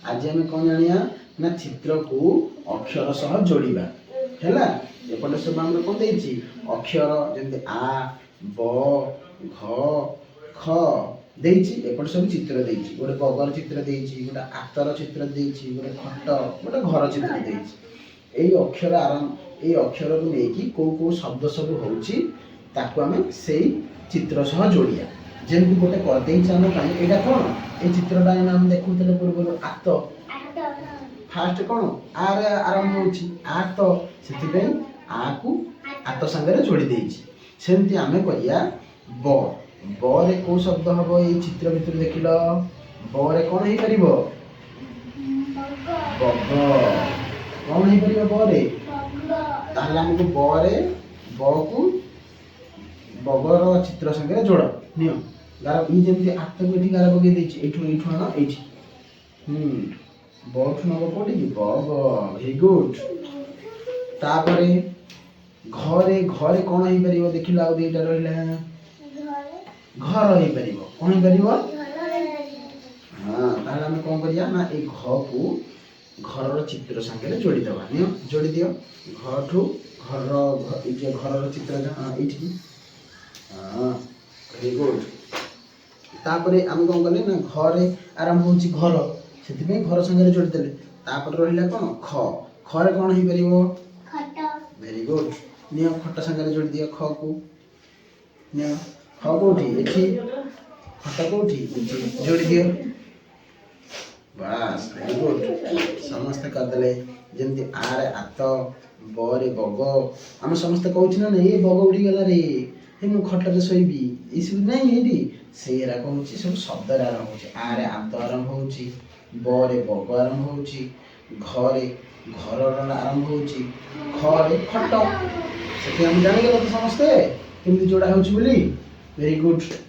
ଆଜି ଆମେ କ'ଣ ଜାଣିବା ନା ଚିତ୍ରକୁ ଅକ୍ଷର ସହ ଯୋଡ଼ିବା। ହେଲା, ଏପଟେ ସବୁ ଆମର କ'ଣ ଦେଇଛି? ଅକ୍ଷର, ଯେମିତି ଆ, ବ, ଘ, ଖ ଦେଇଛି। ଏପଟେ ସବୁ ଚିତ୍ର ଦେଇଛି। ଗୋଟେ ବଗର ଚିତ୍ର ଦେଇଛି, ଗୋଟେ ଆତର ଚିତ୍ର ଦେଇଛି, ଗୋଟେ ଖଟ, ଗୋଟେ ଘର ଚିତ୍ର ଦେଇଛି। ଏଇ ଅକ୍ଷର ଆରମ୍ଭ, ଏଇ ଅକ୍ଷରକୁ ନେଇକି କୋଉ କୋଉ ଶବ୍ଦ ସବୁ ହେଉଛି, ତାକୁ ଆମେ ସେଇ ଚିତ୍ର ସହ ଯୋଡ଼ିବା। ଯେମିତି ଗୋଟେ କରିଦେଇଛି ଆମ ପାଇଁ। ଏଇଟା କ'ଣ? ଏଇ ଚିତ୍ରଟା ଆମେ ଦେଖୁଥିଲେ ପୂର୍ବରୁ, ଆତ। ଫାଷ୍ଟ କ'ଣ ଆରେ ଆରମ୍ଭ ହେଉଛି? ଆତ। ସେଥିପାଇଁ ଆକୁ ଆତ ସାଙ୍ଗରେ ଯୋଡ଼ି ଦେଇଛି। ସେମିତି ଆମେ କରିବା। ବ, ବରେ କୋଉ ଶବ୍ଦ ହବ? ଏଇ ଚିତ୍ର ଭିତରୁ ଦେଖିଲ, ବରେ କ'ଣ ହେଇପାରିବ? ବଗ। କ'ଣ ହେଇପାରିବ ବରେ? ତାହେଲେ ଆମକୁ ବରେ, ବକୁ ବଗର ଚିତ୍ର ସାଙ୍ଗରେ ଯୋଡ଼। ନିଅ ଗାର। ଇଏ ଯେମିତି ଆତକୁ ଏଠି ଗାର ପକେଇ ଦେଇଛି। ଏଇଠୁ, ଏଇଠୁ ଆଣ, ଏଇଠି। ବଠୁ ନବ କୋଉଠି? ବଗ। Very good. ତାପରେ ଘରେ, ଘରେ କ'ଣ ହେଇପାରିବ ଦେଖିଲ? ଆଉ ଦିଟା ରହିଲା। ଘର ହେଇପାରିବ। କ'ଣ ହେଇପାରିବ? ହଁ, ତାହେଲେ ଆମେ କ'ଣ କରିବା ନା ଏଇ ଘକୁ ଘରର ଚିତ୍ର ସାଙ୍ଗରେ ଯୋଡ଼ିଦେବା। ନିଅ, ଯୋଡ଼ି ଦିଅ। ଘଠୁ ଘରର, ଏଇ ଯେ ଘରର ଚିତ୍ର, ହଁ, ଏଇଠି। ହଁ, ଭେରି ଗୁଡ୍। ତାପରେ ଆମେ କ'ଣ କଲେ ନା ଘରେ ଆରମ୍ଭ ହେଉଛି ଘର, ସେଥିପାଇଁ ଘର ସାଙ୍ଗରେ ଯୋଡ଼ିଦେଲେ। ତାପରେ ରହିଲା କ'ଣ? ଖ। ଖରେ କ'ଣ ହେଇପାରିବ? Very good. ନିଅ, ଖଟ ସାଙ୍ଗରେ ଯୋଡ଼ି ଦିଅ ଖକୁ। ନିଅ, ଖ କୋଉଠି? ଏଠି। ଖଟ କୋଉଠି? ଏଠି। ଯୋଡ଼ି ଦିଅ। ବାସ୍, ଭେରି ଗୁଡ୍। ସମସ୍ତେ କରିଦେଲେ। ଯେମିତି ଆରେ ଆତ, ବରେ ବଗ। ଆମେ ସମସ୍ତେ କହୁଛୁ ନା ନାଇଁ, ଏ ବଗ ଉଡ଼ିଗଲା ରେ, ହେ ମୁଁ ଖଟରେ ଶୋଇବି, ଏଇସବୁ ନାଇଁ? ଏଇଠି ସେଇରା କହୁଛି, ସବୁ ଶବ୍ଦରେ ଆରମ୍ଭ ହେଉଛି। ଆରେ ଆତ ଆରମ୍ଭ ହେଉଛି, ବରେ ବଗ ଆରମ୍ଭ ହେଉଛି, ଘରେ ଘରର ଆରମ୍ଭ ହେଉଛି, ଖରେ ଖଟ। ସେଠି ଆମେ ଜାଣିଗଲେ ତ ସମସ୍ତେ କେମିତି ଯୋଡ଼ା ହେଉଛି ବୋଲି? Very good.